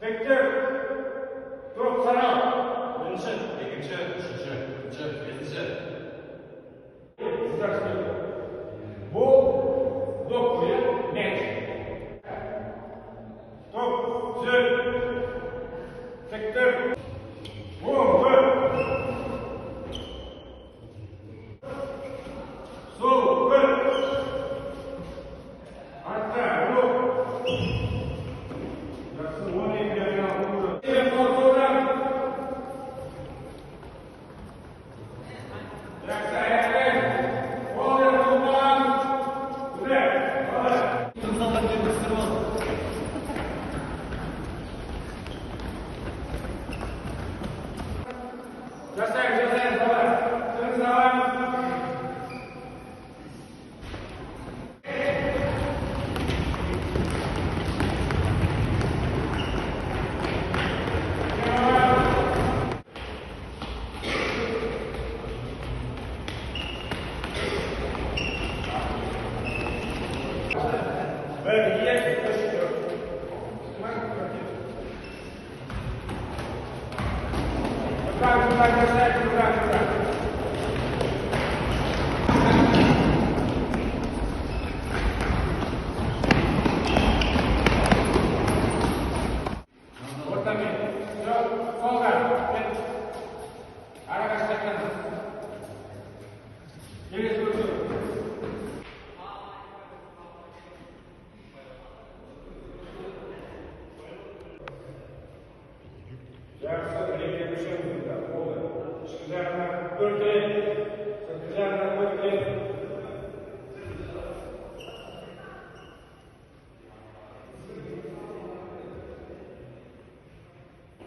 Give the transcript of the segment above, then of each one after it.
Тіктір. Топ санау. Бірінші, екінші, үшінші, төртінші, бесінші. Бұл доп, иә? Мяч. Топ, түзел. Тіктір. Оң, бір. Сол, бір. Артта, оң. Жақсы, 12 айналып. Қол солдан. Жақсы, аяқпен. Қолдан қолдан. Үре, қалай? Жасайық, жасайық, давай. Тыныс аламыз. Бір, екі, үш, төрт. Так, так, жасайық, так, так. Ортамен. Жоқ, солға. Кет. Ара қашықтан. Келесі өту. Жақсы, бір, екі, үш, болды. Ішкі жағына төрт рет, сыртқы жағына төрт рет.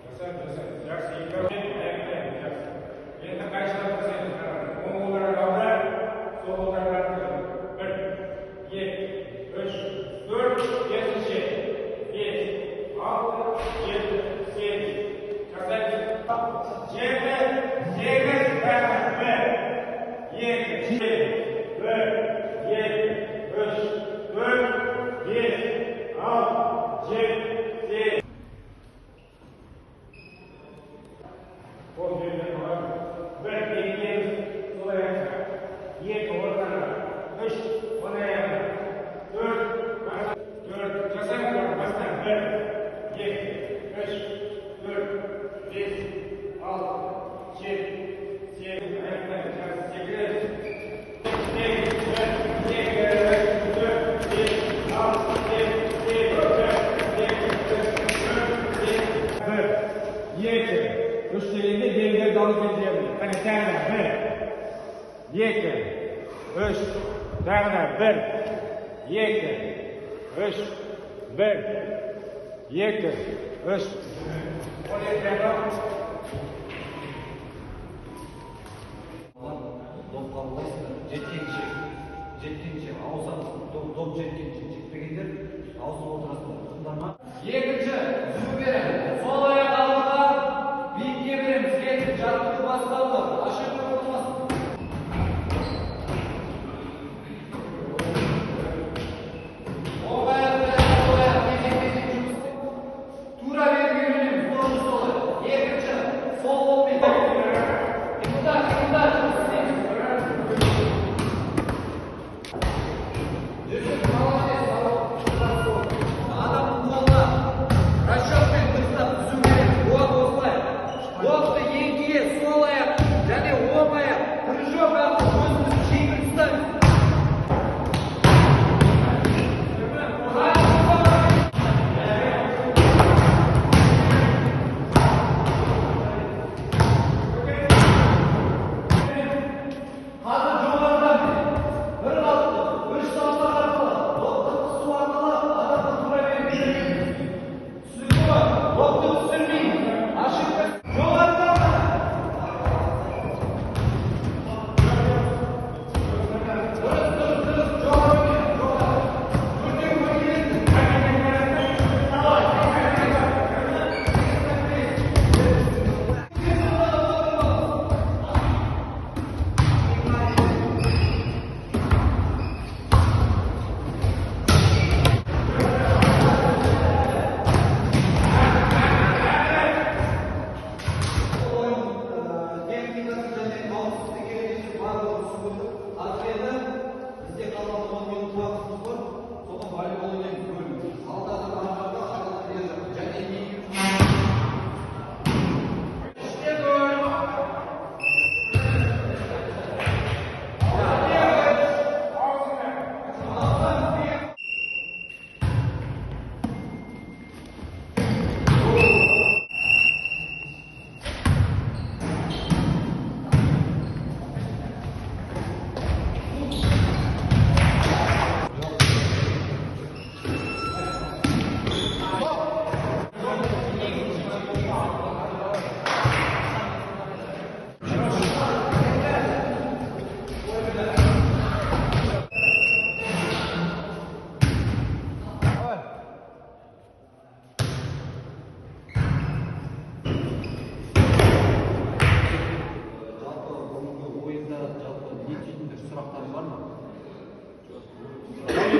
Жасайық, жасайық. Жақсы, екі аяқтаймыз, жақсы. Енді қайшылап жасаймыз, қараңыз. Оң қолдарын алда, сол қолдарын артқа. Бір, екі, үш, төрт, бесінші, бес, алты, жеті, сегіз. Жасаймыз. Жеті, сегіз, тағы бір, екі, бір, екі, үш, төрт, бес, алты, жеті, сегіз. Қол жерден аламыз. Бір, екіге, сол аяққа. Екі, ортаға. Үш, оң аяққа. Төрт, басқа. Төрт, жасаймыз, бастан. Бір, екі, үш, төрт, бес, алты, жеті, сегіз, аяқтаймыз. Жақсы, секіреміз. Сегіз, бір, екі, үш, төрт, бес, алты, жеті, сегіз, бір, екі, үш, төрт, бес. Бір, екі, үш дегенде белдерді алып келеміз. Қане, тағы да бір, екі, үш, тағы да бір, екі, үш, бір, екі, үш. 12 айналып. Доп қабылдайсыңдар, жеткенше, жеткенше ауысамыз, доп жеткенше, жетпегендер ауысып отырасыңдар, ұқтыңдар ма? Екінші, түзу береміз. Сол аяқ алдыға, биікке береміз. Кеттік, жаттығу басталды. Ошибка болмасын. Оң аяқпен, сол аяқ кезек-кезек жұмыс істеп. Тура беруге үйренеміз. Бұрын солай. Екінші, сол қолмен. Қимылда, қимылда, жұмыс істейміз. Жүсіп, молодец, жақсы болды. Адам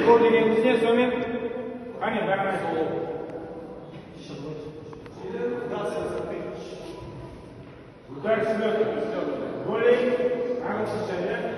Гол дегеніміз не сонымен? Қане, бәрін айт. Удар с лета. Волей, ағылшынша, иә?